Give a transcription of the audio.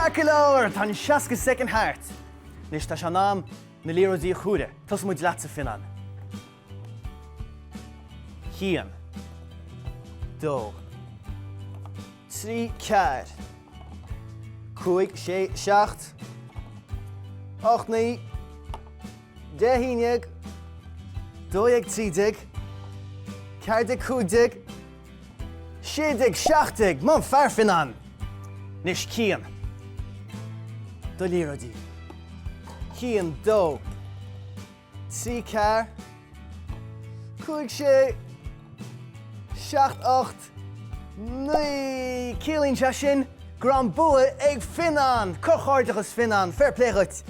Ceart go leor, tá an 60 soicind thart. Anois tá sé in am na liathróidí a chomhaireamh. Tosóidh muid leatsa, Fionnán. Haon. Dó. 3, 4, 5, 6, 7, 8, 9, 10, 11, 12, 13, 14, 15, 16, 17, Maith an fear, Fionnán! Anois, Cian. Do liathróidí. Haon, dó. 3, 4, 5, 6, 7, 8, 9. Ciallaíonn sé sin go raibh an bua ag Fionnán! Comhghairdeachas Fionnán! Fair play dhuit!